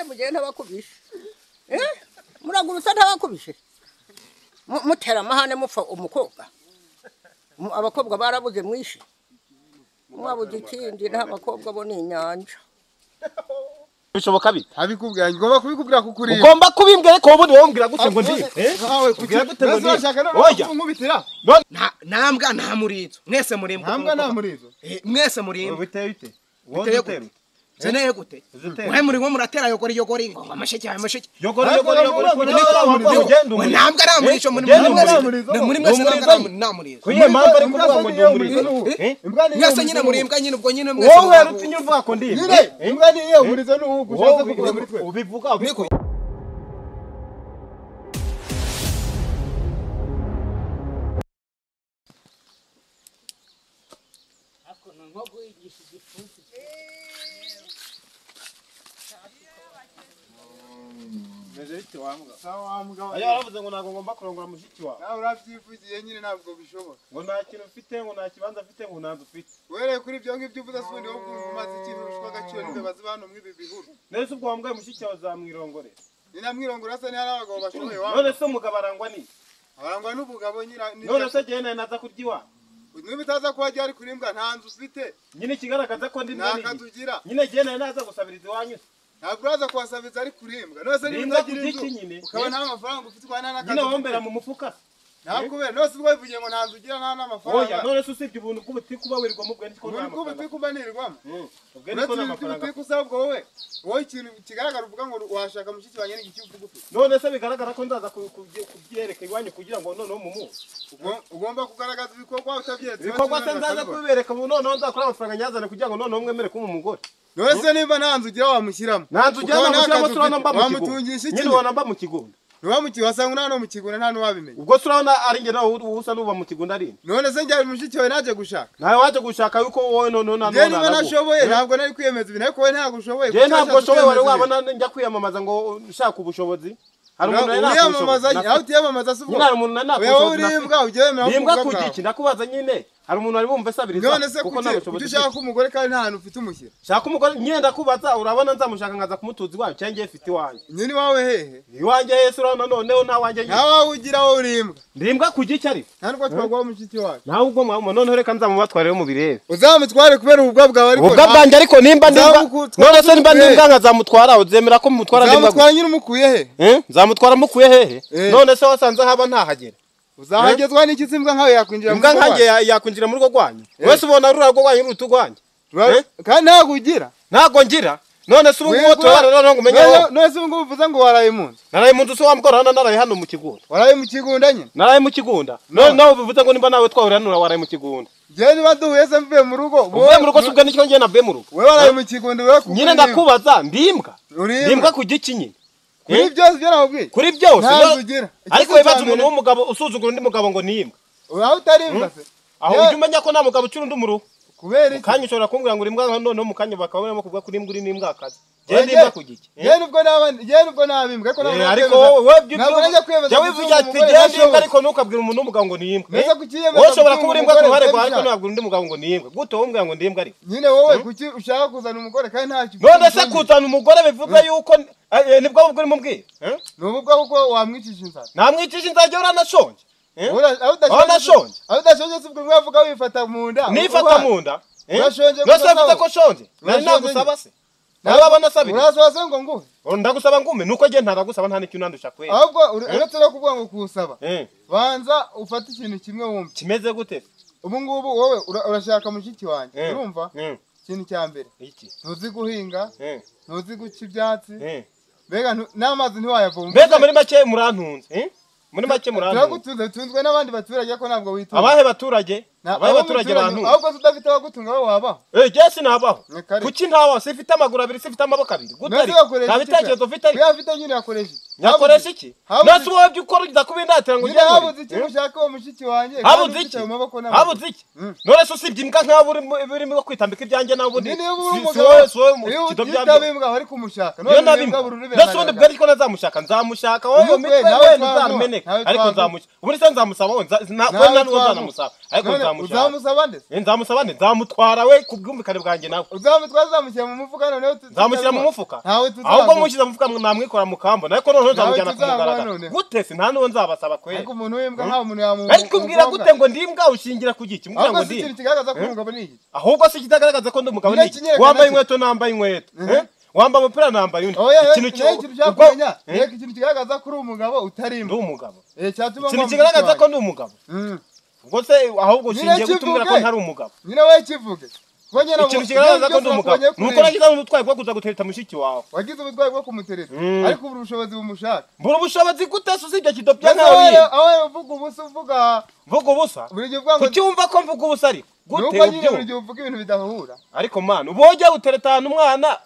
Mugurutse mugende ntabakubishe. Muragurutse ntabakubishe. Mutera amahane mupfa umukobwa. Abakobwa barabuze mwishi. Mwabuze ikindi nta bakobwa bo ni inyanja. Bishoboka bite? Abikubwira ngomba kubikubwira kukuri. Ugomba kubimbwira ko ubundi wombwira gute ngo ndi? Nkawe kugira gute ngo ndi? Oya nkubitira. Nambwa nta murizo. Mwese murimbwa. Nambwa nta murizo. Mwese murimbwa. Biteye bite? Wowe utera. Zeneye gute? Mwe muri ngo muratera yogori yogori ngo amasheke amasheke. Yogori yogori yogori. Nambwa nta murizo muri muri mwese nambwa nta murizo. Kuye mpamvu ari kuvuga ngo ndi umurizo. Mwese nyine murimbwa nyine ubwo nyine mwese. Wowe yarutinya uvuga ko ndi. Imbwa ni iyo umurizo n'ubu ushatse kuvuga muri twe. Ubivuga ubiko. Aya yaravuze ngo ntabwo ngomba kurongora mushiki wawe. Nawe urabyivugiye nyine ntabwo bishoboka. Ngo nta kintu mfite, ngo nta kibanza mfite, ngo nta nzu mfite. Uhereye kuri ibyo ngibyo uvuze se ubundi wowe umaze ikintu urushwa agaciro n'imbeba ziba hano mw'ibi bihuru. None se ubwo wambwaye mushiki wawe uzamwirongorera? Ninamwirongora se ntihari abagabo bashoboye wambwa. None se umugabo arangwa n'iki? Arangwa n'ubugabo nyine. None se jyewe nawe naza kurya iwawe? Niba utaza kuba ryari kuri imbwa nta nzu ufite. Nyine ikigaragaza ko ndi nta kazi ugira. Nyine jyewe nawe naza gusabiriza iwanyu. Ntabwo uraza kuhasabiza ari kurimbwa. None se niba utagira inzu ukaba nta mafaranga ufite ukaba nta n'akazi. Nyine wombera mu mufuka. Nakubera none se ubwo wivugiye ngo nta nzu ugira nta n'amafaranga. Oya none se usibye ubuntu bw'ubutiku uba wirirwamo ubwo niko nta mafaranga. Ubuntu bw'ubutiku mba nirirwamo. Ubwo niko nta mafaranga. Ubutiku usabwa wowe. Wowe ikintu kigaragara uvuga ngo washaka mushiki wanjye n'igiki uvuga ufite. None se bigaragara ko nzaza kubyereka iwanyu kugira ngo noneho mumuhe. Ugomba kugaragaza ibikorwa utabyeretse. Ibikorwa se nzaza kubibereka ubu noneho nzakora amafaranga nyazane kugira ngo noneho mwemere kuba umugore. None se nimba nta nzu ugira wamushyiramo. Nta nzu ugira namushyiramo turabona mba mu kigunda. Wamutungisha iki? Nyine ubona mba mu kigunda. Nuba mu kigunda wasanga nta no mu kigunda nta n'uwabimenya. Ubwo se urabona ari njye nawe usa n'uba mu kigunda ari. None se njye mushiki wawe naje gushaka. Nawe waje gushaka yuko wowe none none. Njye niba nashoboye ntabwo nari kwiyemeza ibintu ariko wowe ntabwo ushoboye. Njye ntabwo ushoboye wari wabona njya kwiyamamaza ngo ushaka ubushobozi. Hari umuntu nari nakubiyamamaza aho utiyamamaza se ubwo. Nyine hari umuntu nari nakubushobozi. Wewe urimbwa ujye wemera ko uvuga. Ndimbwa ku ndakubaza nyine. Hari umuntu ari bumve sabiriza kuko nta bushobozi. Ushaka umugore kandi nta hantu ufite umushyira. Shaka umugore nyine ndakubaza urabona nzamushaka nkaza kumutuza iwawe cyangwa ngiye mfite iwanjye. Nyine iwawe hehe? Iwanjye hehe se urabona noneho nta wanjye nyine. Nta wawe ugira wowe urimbwa. Ndimbwa ku giki ariko? Nta nubwo twaguha mushiki wawe. Nawe ubwo mwamuma noneho reka nzamubatware mu birebe. Uzamutware kubera ububwa bwawe ariko. Ububwa bwanjye ariko nimba ndimbwa. None se nimba ndimbwa nkazamutwara uzemera ko mutwara ndimbwa. Uzamutwara nyine umukuye he? Nzamutwara mukuye hehe? None se wasanze haba ntahagera. Uzahagezwa n'iki se imbwa nkawe yakwinjira mu rugo? Imbwa nkanjye yakwinjira mu rugo rwanyu. Wese ubona rura rugo rwanyu ruruta urwanjye. Kandi ntabwo ugira. Ntabwo ngira. None se ubu ngubu turabana noneho ngo umenye aho. None se ubu ngubu uvuze ngo waraye mu nzu. Naraye mu nzu se wambwira hano naraye hano mu kigunda. Waraye mu kigunda nyine? Naraye mu kigunda. None nawe ubivuze ngo nimba nawe twahurira hano waraye mu kigunda. Njye niba duhuye se mvuye mu rugo. Uvuye mu rugo se ubwo nicyo njye navuye mu rugo. Wewe waraye mu kigunda wewe kuko. Nyine ndakubaza ndimbwa. Ndimbwa ku giki nyine. Kuri byose ibyo nakubwiye. Kuri byose. Nta nzu ugira. Ariko wibaza umuntu w'umugabo usuzugura undi mugabo ngo ni imbwa. Aho utari imbwa se? Aho ujya umenya ko nta mugabo ucura undi mu rugo. Kubera iki? Mukanya ushobora kumbwira ngo uri imbwa noneho mu kanya bakaba barimo kuvuga ko uri imbwa uri n'imbwakazi. Njye ndi imbwa ku giki. Njye nubwo naba njye nubwo naba imbwa ariko ntabwo ariko wowe ntabwo najya kwiyemeza. Jya wivugira ati njye ndi imbwa ariko ntukabwire umuntu w'umugabo ngo ni imbwa. Mbese kuki yemeza? Wowe ushobora kuba uri imbwa ku ruhare rwawe ariko ntiwabwira undi mugabo ngo ni imbwa. Gute wowe umbwira ngo ndi imbwa ariko? Nyine wowe kuki ushaka kuzana umugore kandi ntacyo. None se kuzana umugore bivuga yuko nibwo bubwo urimo umbwira? Ni ububwa kuko wamwicisha inzara. Namwicisha inzara jyewe uranashonje. Aho Aho udashonje si ubwo uvuga wifata mu nda. Nifata mu nda? Urashonje gusa. None se ko shonje? Nari nagusaba se? Nawe wabona sabiri? Urasaba se ngo nguhe? Ndagusaba ngume nuko njye ntaragusaba nta n'ikintu nandusha kwera. Ahubwo uretse no kuvuga ngo kusaba. Banza ufate ikintu kimwe wumve. Kimeze gute? Ubu ngubu wowe urashaka mushiki wanjye. Urumva? Ikintu cya mbere. Iki? Ntuzi guhinga. Ntuzi guca ibyatsi. Mbega n'amazi ntiwayavoma. Mbega muri make murantunze. Muri make murantunze. Turagutunze tunzwe n'abandi baturage ko ntabwo witunze. Abahe baturage? Abahe baturage bantunze. Ahubwo se udafite abagutunga wowe wabaho? Jye sinabaho. Kuki ntabaho? Sifite amaguru abiri, sifite amaboko abiri. Gute ariko? Nta bitekerezo ufite ariko. Kuya afite nyine yakoresha iki? Yakoresha iki? None se wowe ibyo ukora ujya kubindatira ngo ugere. Habuze iki ushaka uwo mushiki wanjye? Habuze iki? Habuze iki? None se usibye imbwa nkaho urimo kwitambika ibyanjye nawe ubundi. Si wowe si wowe mu kido byabyo. Imbwa bari kumushaka. None imbwa none se ubundi bwo ariko nazamushaka nzamushaka wowe mitwe wenda uzameneka ariko nzamushaka. Ubundi se nzamusaba wowe nta nubwo nzanamusaba. Ariko nzamushaka. Uzamusaba nde? Nzamusaba nde? Nzamutwara we ku bwumvikane bwanjye nawe. Uzamutwara uzamushyira mu mufuka noneho nzamushyira mu mufuka. Ahubwo mushyize mu mufuka namwikora mu kambo. Ariko noneho nzamujyana ku mugaragaro. Gute se nta nuwo nzabasaba kwera. Ariko umuntu w'imbwa nta muntu yamu. Ariko ubwira gute ngo ndi imbwa ushingira ku giki? Mbwira ngo ndi. Ahubwo si ikintu kigaragaza ko umugabo ni iki? Ahubwo si kitagaragaza ko ndi umugabo ni iki? Wambaye inkweto nambaye inkweto. Wambaye umupira nambaye undi. Ikintu cyakumenya, reka ikintu kigaragaza ko uri umugabo utari imbwa. Ndi umugabo. Ikintu kigaragaza ko ndi umugabo. Ubwo se ahubwo ushingiye gutumira ko ntari umugabo. Nyine wowe kivuge. Ikintu kigaragaza ko ndi umugabo. Nuko nagize ubutwari bwo kuza gutereta mushiki wawe. Wagize ubutwari bwo kumutereta. Ariko ubura ubushobozi bumushaka. Mbura ubushobozi gute se usibye kidopya nkawe. Aho uvuga ubusa uvuga. Mvuga ubusa? Kuki wumva ko mvuga ubusa ariko? Gute ubyo? Buri gihe uvuga ibintu bidahura. Ariko man, uboje utereta umwana.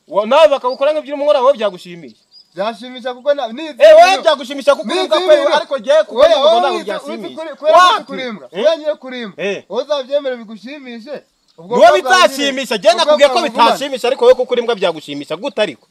Nawe bakagukora nk'ibyo umwora wowe byagushimisha. Byashimisha kuko ni wowe byagushimisha kuko uvuga ko ariko giye kuko ubona byashimisha. Kurimbwa. Wenyine kurimbwa. Wowe uzabyemera bigushimishe. Ubwo wowe bitashimisha, je nakubwiye ko bitashimisha ariko wowe kuko urimbwa byagushimisha gute ariko?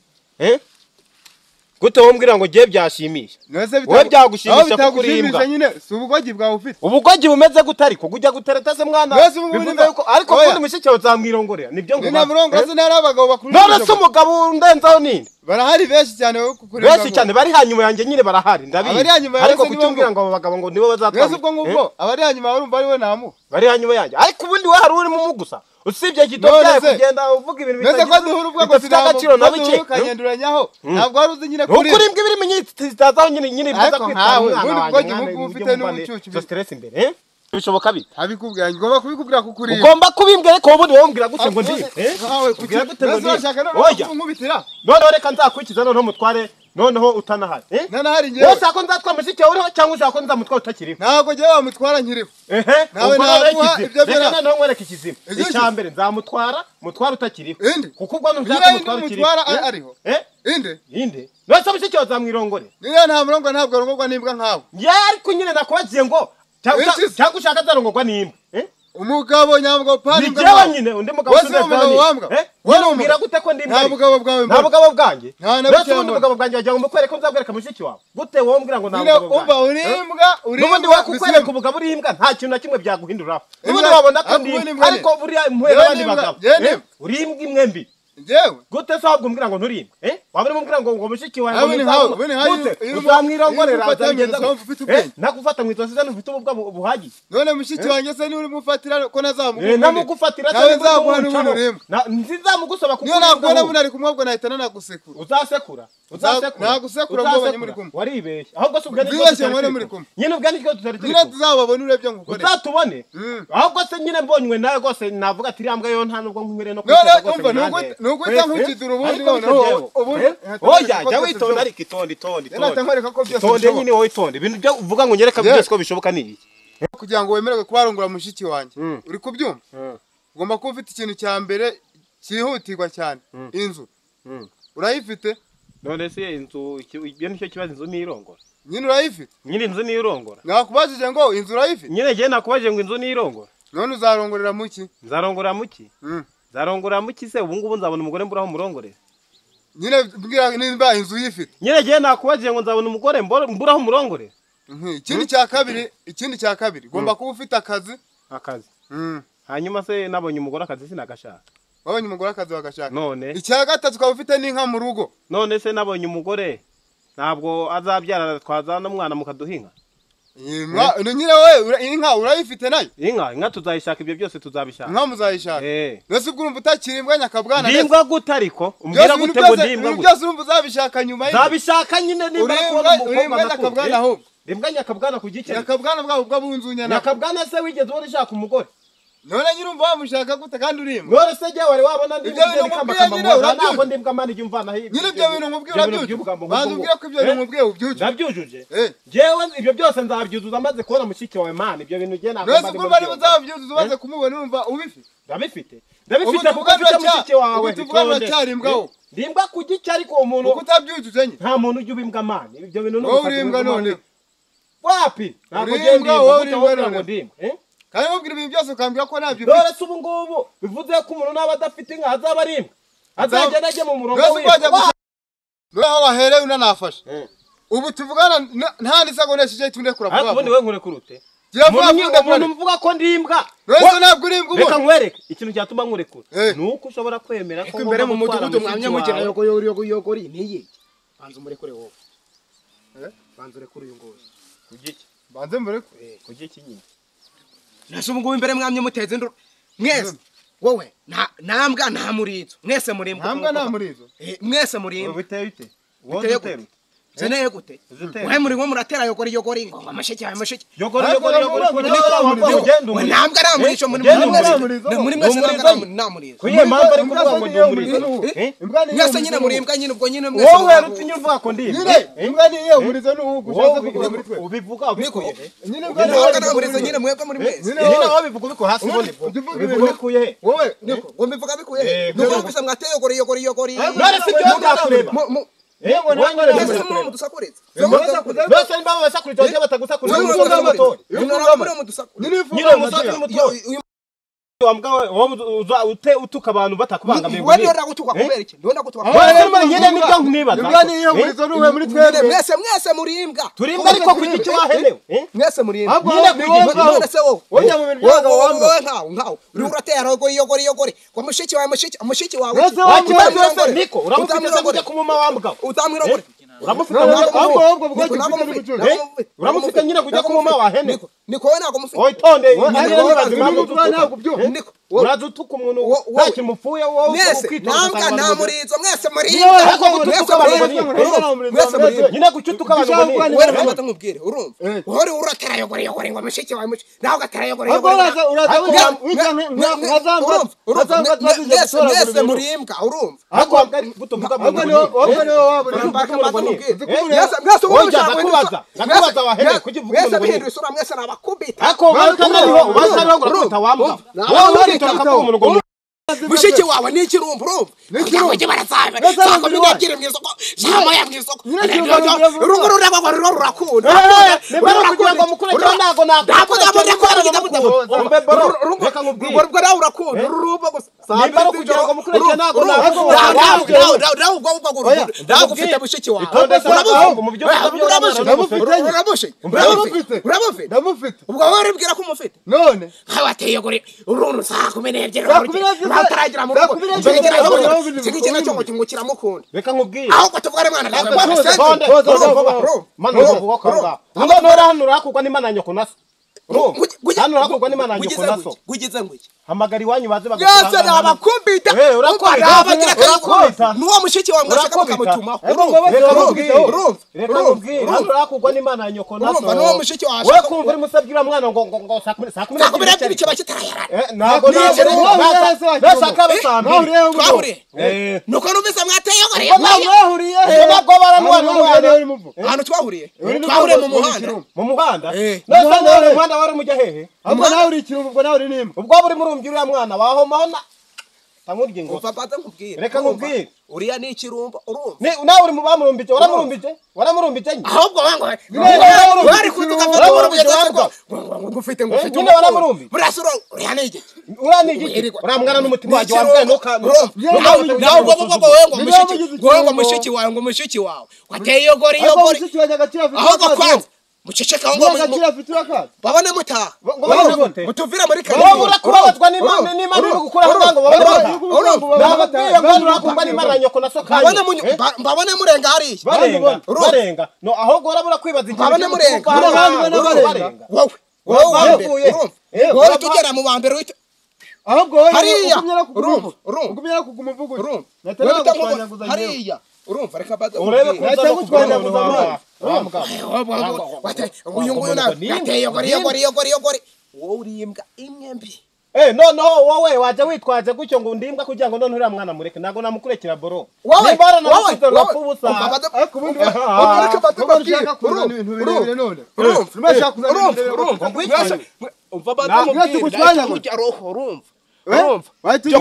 Gute wombwira ngo giye byashimisha? Wowe byagushimisha kuko urimbwa. Nyine si ubugogi bwawe ufite. Ubugogi bumeze gute ariko kujya gutereta se mwana. Bivuze yuko ariko kundi mushiki wawe uzamwirongorera nibyo ngo. Nina murongora se ntari abagabo bakuru. None se umugabo undenzaho ninde? Barahari benshi cyane wowe kukureba. Benshi cyane bari hanyuma yanjye nyine barahari ndabizi. Ariko kucyumbwira ngo abo bagabo ngo nibo bazatwara. Mbese ubwo ngubwo abari hanyuma barumva ari we namu. Bari hanyuma yanjye. Ariko ubundi we hari urimo umugusa. Usibye kidobya kugenda uvuga ibintu bitagira. Mbese ko duhura ubwo bidafite agaciro na bike. Ukanyenduranyaho. Ntabwo wari uzi nyine kuri. Ukuri imbwa ibiri menyitazaho nyine nyine biza kwitwara umwana wanjye. Ubundi ufite n'ubucucu. Zo stress imbere. Bishoboka bite? Abikubwira ngomba kubikubwira kukuri. Ugomba kubimbwira ariko ubundi wowe umbwira gute ngo ndi. Kugira gute ngo ndi. Nkubitira. Noneho reka nzakwikiza noneho mutware noneho utanahari. Nanahari ngewe. Wowe ushaka nzatwara mushiki wawe uriho cyangwa ushaka nzamutwara utakiriho? Ntabwo ngewe wamutwara nkiriho. Nawe naguha ibyo byo. Reka noneho nkwereke ikizima. Icya mbere nzamutwara mutwara utakiriho. Kuko ubwo ntushaka mutwara ukiriho. Mutwara ariho. Inde? Inde. None se mushiki wawe uzamwirongore? Niyo nta murongo ntabwo arongorwa n'imbwa nkawe. Ngewe ariko nyine nakubagiye ngo cyangwa ushaka azarongorwa n'imbwa. Umugabo nyamugabo pani imbwa. Ni jewe nyine undi mugabo umugabo wambwa. Wowe umbwira gute ko ndi imbwa? Nta mugabo bwawe. Nta mugabo bwanjye. Nta undi mugabo bwanjye wagira ngo mukwereke nzabwereka mushiki wawe. Gute wowe umbwira ngo nta mugabo bwanjye? Umva uri imbwa, uri imbwa. N'ubundi wakukwereka umugabo uri imbwa nta kintu na kimwe byaguhinduraho. N'ubundi wabona ko ndi imbwa ariko buriya impuhwe n'abandi bagabo. Uri imbwa imwe mbi. Njyewe gute se ahubwo umbwira ngo nturi imbwa? Waba urimo umbwira ngo mushiki wawe ngo uzamwirongorera azagenda nagufata mu izosi se ufite ububwa buhagije. None mushiki wanjye se niwe urimo ufatira ko nazamuguha? Namugufatira se nzaguha n'ubundi uri imbwa. Nzamugusaba kuko niyo nakubona bundi ari kumwe ubwo nahita nanagusekura. Uzasekura? Uzasekura? Nagusekura ubwo muri kumwe. Waribeshye. Ahubwo se ubwo nibwo muri kumwe. Nyine ubwo nibwo tutari turi. Nyine tuzababona urebye ngukorera. Uzatubone? Ahubwo se nyine mbonywe nawe rwose navuga ati iriya mbwa yo nta nubwo nkwiriye no kwitega rwose. Nuko nkukidura ubundi noneho ubundi oya jya witonda ariko itonde itonde itonde itonde nyine wowe itonde ibintu byo uvuga ngo nyereka byose ko bishoboka ni iki kugira ngo wemererwe kubarongora mushiki wanjye uri kubyumva ugomba kuba ufite ikintu cya mbere cyihutirwa cyane inzu urayifite. None se inzu ibyo nicyo kibazo inzu nirongora nyine urayifite nyine inzu nirongora nakubajije ngo inzu urayifite nyine je nakubajije ngo inzu nirongora none uzarongorera muki nzarongorera muki nzarongora muki se ubu ngubu nzabona umugore mburaho murongorera nyine mbwira nimba inzu uyifite nyine je nakubagiye ngo nzabona umugore mburaho murongorera. Ikindi cya kabiri ugomba kuba ufite akazi. Hanyuma se nabonye umugore akazi sinagashaka. Wabonye umugore akazi bagashaka. None icya gatatu ukaba ufite n'inka mu rugo. None se nabonye umugore ntabwo azabyara twazana umwana mukaduha inka. Nyine wowe inka urayifite nayo? Inka tuzayishaka ibyo byose tuzabishaka. Inka muzayishaka. Nose ubwo urumva utakiri imbwa nyakabwana. Ndi imbwa gute ariko? Umbwira gute ngo ndi imbwa gute? Byose urumva uzabishaka nyuma y'ibyo. Nzabishaka nyine nimba kubona umukobwa nyakabwana ahubwo. Imbwa nyakabwana ku gikeri. Nyakabwana bwabo bw'abunzunya na. Nyakabwana se wigeze ubona ushaka umugore? None nyine urumva wamushaka gute kandi uri imbwa? None se jye wari wabona ndi imbwa ntabwo ndi imbwa mani jya umvana hirya. Nyine ibyo bintu nkubwiye urabyujuje. Banza umbwire ko ibyo bintu nkubwiye ubyujuje. Ndabyujuje. Jewe ibyo byose nzabyuzuza maze kubona mushiki wawe mani ibyo bintu jye ntabwo. None se ubwo bari buzabyuzuza umaze kumubona urumva ubifite? Ndabifite. Ndabifite kuko mfite mushiki wawe. Ubu tuvugana uracyari imbwa wowe. Ndi imbwa ku giki ariko umuntu kuko utabyujuje nyine. Nta muntu ujya uba imbwa mani ibyo bintu Wowe uri imbwa none. Wapi? Ntabwo jye ndi imbwa ngo ndi imbwa. Kandi mubwira ibintu byose ukambwira ko ntabyo ufite. None se ubu ngubu bivuze ko umuntu naba adafite inka azaba ari imbwa. Azagenda ajye mu murongo w'imbwa. Noneho wahereye unanafashe. Ubu tuvugana nta n'isegonda ishize tunde kura vuba. Ariko ubundi wowe nkurekurute. Umuntu mvuga ko ndi imbwa. Wese ntabwo uri imbwa. Reka nkwereke ikintu cyatuma nkurekura. Nuko ushobora kwemera ko imbere mu mudugudu mwamye mugira yoko yoko yoko niyi. Banza umurekure wowe. Banza urekure uyu nguyu. Kugiki? Banze murekure. Kugiki nyine. Nase ubu ngubu imbere mwamye muteze induru. Mwese wowe nambwa nta murizo. Mwese muri imbwa. Nambwa nta murizo. Mwese muri imbwa. Biteye bite? Wowe utera. Zeneye gute? Mwe muri mwe muratera yogori yogori ngo amasheke amasheke. Yogori yogori yogori. Nambwa nta murizo muri muri mwese nambwa nta murizo. Kuye mpamvu ari kuvuga ngo ndi umurizo. Mwese nyine muri imbwa nyine ubwo nyine mwese. Wowe rutinya uvuga ko ndi imbwa. Imbwa ni iyo murizo n'ubu ushatse kuvuga muri twe. Ubivuga ubikuye. Nyine imbwa nta murizo nyine mwebwe muri mwese. Nyine wowe bivuga ubikuye hasi ubundi. Ubivuga ubikuye he? Wowe niko ngo mbivuga bikuye he? Nuko gusa mwateye yogori yogori yogori. None si byo byakureba. Bose nimba basakurije cyangwa batagusakurije nyine umusazi n'umutoyi wambwa wowe utuka abantu batakubangamiye. Wewe ndio ndagutuka kubera iki? Ndio ndagutuka. Wewe nyine nibyo nkibaza. Imbwa ni iyo murizo n'uwe muri twebwe. Mwese mwese muri imbwa. Turi imbwa ariko ku giti wahenewe. Mwese muri imbwa. Nyine ku giti none se wowe. Wowe mu bintu by'abagabo wambwa. Wowe nkawe nkawe. Uri uratera yogori yogori yogori. Kwa mushiki wawe mushiki mushiki wawe. Niko uramufite se kujya kumuma wambwa. Utamwirongore. Uramufite uramufite nyine kujya kumuma wahene. Niko wowe ntabwo mufite. Oitonde Niko urazutuka umuntu nta kimupfuye wowe ukwitonda. Nambwa nta murizo mwese muri mwese muri nyine gucutuka abantu ngo wewe reka nkubwire urumva uhori uratera yogori yogori ngo mushiki wawe mushiki nawe ugatera yogori yogori mwese muri imbwa urumva mwese bihindura isura mwese nabakubita mushiki wawe ni ikirumbu urumva kugira barazabe saa kumi n'ebyiri mu isoko saa moya mu isoko urunguru ruragwa rurakunda urwo nawe urakunda ururumba gusa nawe ufite mushiki wawe uramufite ubwo wowe uribwira ko umufite none wateye gore uruntu saa kumi n'ebyiri utaragira mu rugo iki nacyo ngo kiramukunda reka nkubwire ahubwo tuvugane mwana hano urakugwa n'Imana nyoko naso hano urakugwa n'Imana nyoko naso gugize ngo iki hamagara iwanyu baze bagukura yese nabakubita nuwo mushiki wawe mwashaka mukamutumaho reka nkubwire hano urakugwa n'Imana nyoko naso urumva nuwo mushiki wawe we kumva uri musabye uriya mwana ngo ngo saa kumi n'ebyiri kiba kitarayarara ntabwo twahuriye nuko numvise mwateye ahantu twahuriye twahuriye mu muhanda mu muhanda none umuhanda wari mujya hehe ahubwo nawe uri ikirumbo ubwo nawe uri n'imbwa ubwo buri murumbyi uriya mwana wahomaho na tamurye ngo umva baza nkubwire reka nkubwire uriya ni ikirumbo urumva nawe uri mu bamurumbije waramurumbije waramurumbije nyine ahubwo wango wari kuduka fata ngufite ngufite nyine waramurumbije murasuro uriya ni igiki uriya ni igiki uriya mwana n'umutima wanjye wambwaye ntuka nawe ubwo ubwo wowe ngo mushiki wowe ngo mushiki wawe ngo mushiki wawe wateye yogori yogori ahubwo kwanza muceceka ngo babone mutaha mutuvira muri karitsiye wowe urakubabazwa n'Imana n'Imana iri gukuraho ngo babone mutaha ngo urakumva n'Imana nyoko na so kanya mbabone murenga hariya barenga barenga no ahubwo urabura kwibaza ikintu mbabone murenga wowe wowe wowe tugera mu bambere wita ahubwo wowe hariya urumva urumva kuguma uvuga urumva hariya urumva reka baza urebe ko uyu nguyu nawe yateye yogori yogori yogori yogori wowe uri imbwa imwe mbi noneho wowe wajya witwaje gutyo ngo ndimbwa kugira ngo none uriya mwana mureke ntabwo namukurekera boro wowe wowe urapfa ubusa ariko ubundi ushaka kuzana ibintu birebire none urumva urumva umva baza mubwira ujya roho urumva urumva ibyo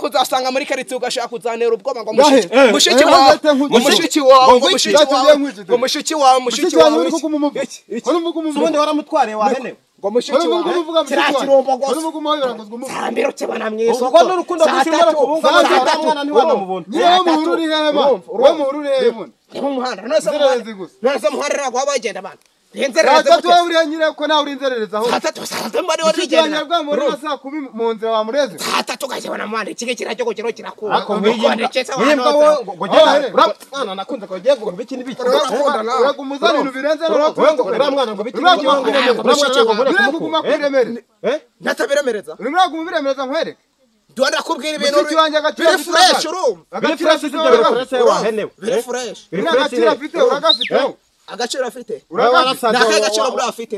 kuzasanga muri karitsiye ugashaka kuzantera ubwoba ngo mushiki wawe mushiki wawe mushiki wawe mushiki wawe mushiki wawe ubundi waramutwariye wahenewe Ngo mushiki wawe kirakirombo gose sambiro kibona mwiso ubwo n'urukundo rwishimira kubunga mwana ntiwanamubona niyo muhuru uri hema we muhuru uri hema ni mu muhanda none se muhanda ntabwo wabagenda abantu inzererezi gute uriya nyine ko nawe uri inzererezi aho saa tatu mbari wari rigenda muri saa 10 mu nzira wamureze saa tatu gakibona muhanda iki kiracyo ko kiro kirakura ako nk'iyi ngo genda mwana nakunze ko ugiye ngo biki n'ibiki uragumuza ibintu birenze uriya mwana ngo biki n'ibiki kuguma kwiremere natabiremereza urimo uraguma ubiremereza nkwereke ndabona kubwira ibintu biri fresh urumva biri fresh ibyo fresh wahenewe biri fresh agaciro afite uragafite agaciro afite naka agaciro buri afite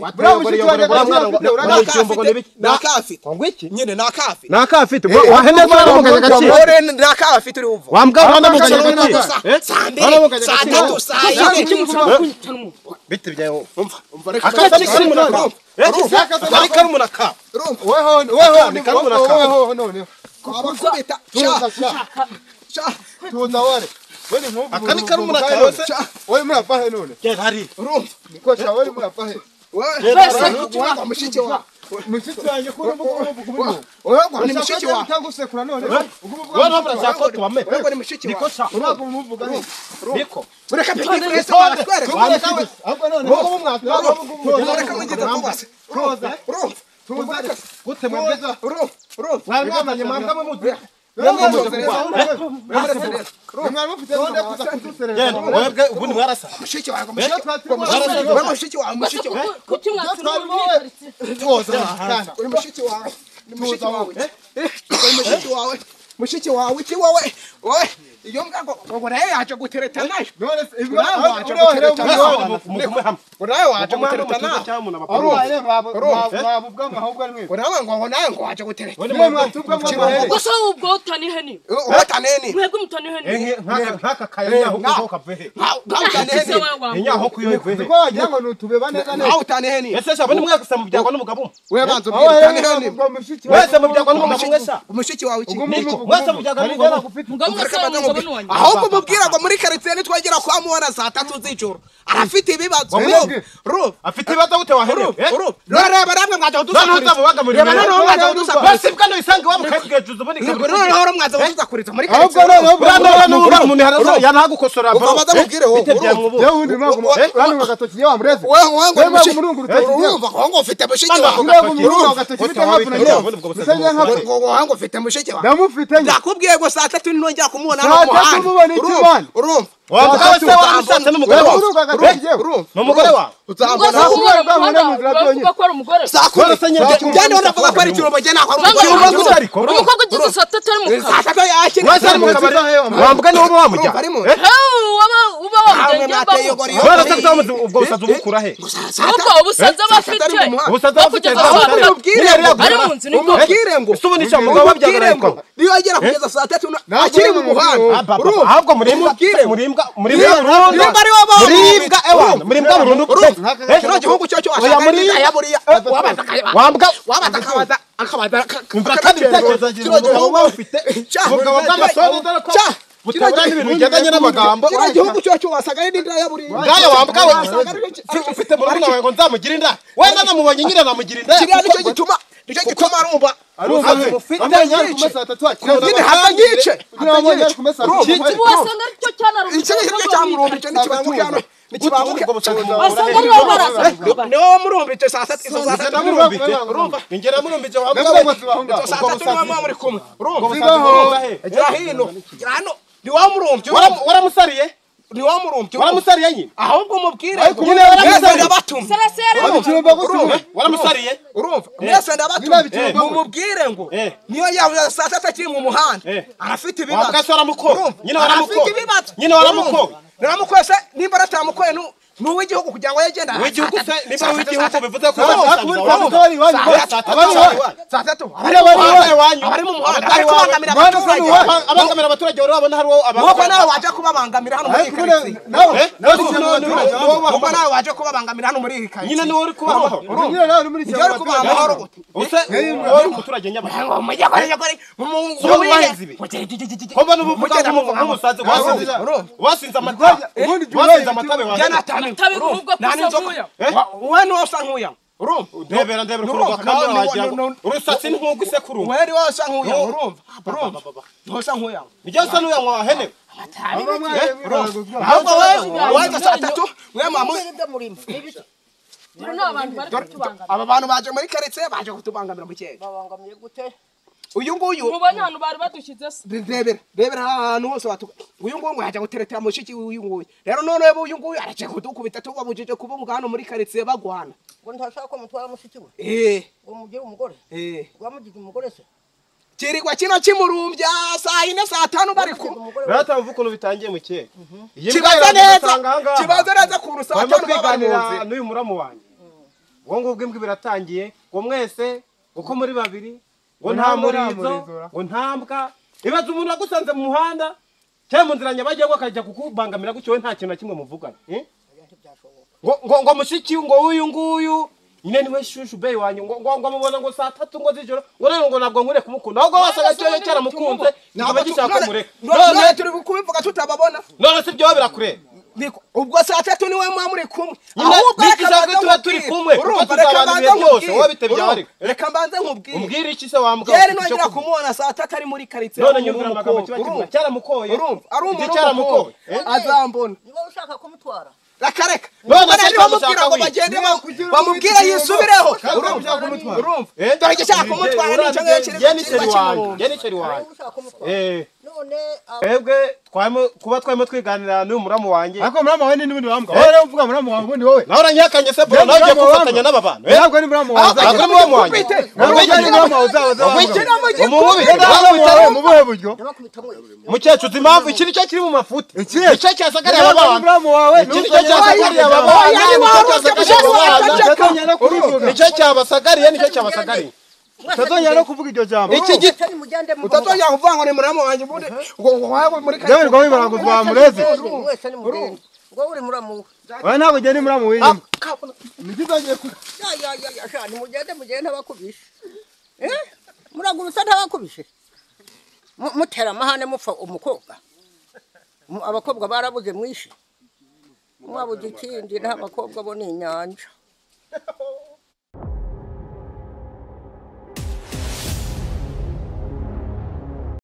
naka afite nyine naka afite naka afite wahene bwaramuganya agaciro naka afite uri uva wambwa waramuganya agaciro saa mbiri saa tatu saa yine bite byawe umva umva reka akasa ni kari munaka akasa ni kari munaka weho weho ni kari munaka weho none abakubita cha cha tuza wale wewe nkubu akani kari munaka yose wewe murava he none hari urumva niko cha wewe murava he wewe mushiki wawe mushiki wanjye ko urumva wewe ni mushiki wawe cyangwa none wewe ntabwo ko tubame wewe ni mushiki wawe niko cha urumva umuvuga he niko ureka petit frère watwereka ahubwo none wowe mwatwa ureka mugeze kubase koza urumva tuza gute mwebwe urumva urumva mwamwamanye mwamwamwe muzi mwebwe ubundi mwarasa mushiki wawe mushiki wawe mushiki wawe kuki uri mushiki wawe ni mushiki wawe uri mushiki wawe mushiki wawe iki wowe wowe iyo mbwa ngo nayo yaje gutereta nayo none waje gutereta nayo nayo waje gutereta nayo nawe ngo nayo ngo waje gutereta gusa ubwo utani heni utani heni mwebwe mutani heni nk'aka kaya nyaho kave he nkaho utani heni nyaho kuyo ve he ko wagira ngo nutubeba neza neza nkaho utani heni ese sha bani mwe gusa mu byagwa n'umugabo we banza ubwira utani heni wese mu byagwa n'umugabo mwe sha umushiki wawe iki wese mu byagwa n'umugabo ahubwo mubwira ngo muri quartier nitwagera kwa muhora saa tatu z'ijoro arafite ibibazo afite ibibazo gute waherewe reba namwe mwaza kudusakuriza reba noneho mwaza kudusakuriza basi bwa isange waba ukabwejuza ubundi noneho mwaza kudusakuriza muri quartier ahubwo umuntu yanagukosora bro ukabaza mubwire wowe yewe undi mwago agatoki yewe amureze wewe urumva ngo ufite mushiki wawe ngo ufite mushiki wawe ndamufite ndakubwiye ngo saa tatu ntongera kumubona no muhanda urumva wamugabo se wamushatse n'umugore wawe n'umugore wawe uzambona ko ari umugore saa kumi njye ndavuga ko ari ikirombo njye ntabwo ari umugore umukobwa ugize saa tatu ari mu kabari saa tatu yakiri wese ari mu kabari wambwa niwe uba wamujya uba wamujya wese utamuzi ubwo busazi ubukura he ubwo ubusazi aba afite ubusazi aba afite ari mu nzu nibwo umubwire ngo ese ubu nicyo mugabo wabyagara niyo agera kugeza saa tatu akiri mu muhanda ahubwo murimbwa murimbwa murimbwa ewana murimbwa burundu kino gihugu cyo cyo washaka ya buriya wambwa wabaza akabaza akabaza umva kandi ibitekerezo kino gihugu ufite ubugabo bw'amasomo dore ko butabura n'ibintu bigendanye n'amagambo kino gihugu cyo cyo wasaga n'inda ya buriya ngayo wambwa we ufite murumuna wawe ngo nzamugira inda wenda namubonye nyine namugira inda kiriya nicyo gituma nicyo gituma arumva ufite nyine haza nyice wasanga aricyo cyanarumbije iki nicyo cyamurumbije n'ikibanguka nikibanguka wasanga ari wowe baraza niwo murumbije saa tatu izo saa tatu urumva ingera murumbije wambwa we izo saa tatu niwo muri kumwe urumva gira hino gira hano niwo murumbye waramusariye niwo murumbye waramusariye nyine ahubwo mubwire nyine waramusariye ndabatumye waramusariye urumva mwese ndabatumye mumubwire ngo niyo yavuze saa tatu akiri mu muhanda arafite ibibazo wabwa se waramukoye nyine arafite ibibazo nyine waramukoye naramukoye se nimba aratamukoye nuw'igihugu kugira ngo yagenda uw'igihugu se nimba uw'igihugu bivuze ko saa tatu abari mu muhanda bari kubangamira abaturage abangamira abaturage wari wabona hari uwo nuko nawe waje kubabangamira hano muri iyi karitsiye nuko nawe waje kubabangamira hano muri iyi karitsiye nyine niwe uri kubaho uri kubaha amahoro gute use wowe uri umuturage nyabwo ko mbona ubuvuga nk'umusazi wasinze amata wasinze amata Tabi kuvuga ko usa nkuya. Wowe niwe usa nkuya. Urumva ndebera kurumva kandi wagira ngo urusatsi nkuko isekuruma weri wasa nkuya urumva urumva ntosa nkuya nijye usa n'uya wahene ahubwo wewe waza saa tatu mwe mamu aba bantu baje muri quartier baje kutubangamira mu cyenge babangamiye gute uyu nguyu mubonye ahantu bari badushyize se ndebera ahantu hose batuka uyu nguyu ngo yaje guteretera mushiki uyu nguyu rero none uyu nguyu araje kudukubita tubabujije kuba hano muri quartier bagwana ngo ntashaka ko mutwara mushiki we ngo mugire umugore ngo mugire umugore se kirigwa kino kimurumbya saa 4 saa 5 bari ku rata mvuga ukuntu bitangiye mu cyenge kibaza neza ku rusa 5 baganira n'uyu muramu wanjye ngo ngubwo imbwa biratangiye ngo mwese uko muri babiri ngo nta murizo ngo ntambwa ibaza umuntu agusanze mu muhanda cyangwa mu nzira nyabagendwa akajya kukubangamira gutyo we nta kintu na kimwe muvugana ngo mushiki ngo uyu nguyu nyine niwe shushu bey wanyu ngo ngo mubona ngo saa 3 ngo z'ijoro ngo none ngo ntabwo nkure kumukunda ahubwo wasaga cyo cyaramukunze ntabwo gishaka kumureka none turi kubivuga tutababona none si byo birakureba ubwo saa 3 niwe mwa muri kumwe ahubwo reka tuba turi kumwe urumva reka mbanze nkubwire reka mbanze nkubwire umbwire iki se wambwa yari nongera kumubona saa 3 ari muri quartier none nyumvira amagambo kiba cyaramukoye urumva ari umuntu cyaramukoye azambona niba ushaka kumutwara reka reka none bamubwira ngo bagende bamubwira yisubireho urumva dore igishaka kumutwara nicyo ngicyo ngeni wanjye none ebwe twamo kuba twamo twiganira n'uyu muramu wanjye ariko muramu wawe ni n'ubundi wambwa wowe rero uvuga muramu wawe ubundi wowe nawe uranyihakanye se bro nawe ugiye kufatanya n'aba bantu ntabwo ni muramu wawe ntabwo ni muramu wanjye ntabwo ni muramu wawe uzabaza mu buhe buryo mukecuru uzi impamvu iki nicyo kiri mu mafuti icyo cyasagariye aba bantu muramu wawe iki nicyo cyasagariye aba bantu nicyo cyabasagariye nicyo cyabasagariye utazongera no kuvuga iryo jambo iki giti utazongera kuvuga ngo ni muramu wanjye ubundi ngo wawe muri kare rwa wibaranguzwa wamureze wese ni mugende ngo uri muramu we ntabwo ugenda muramu w'inyuma nituzongeye ku ya ya ya sha ni mugende mugende ntabakubishe muragurutsa ntabakubishe mutera amahane mupfa umukobwa abakobwa barabuze mwishe mwabuze ikindi nta bakobwa bo ni inyanja.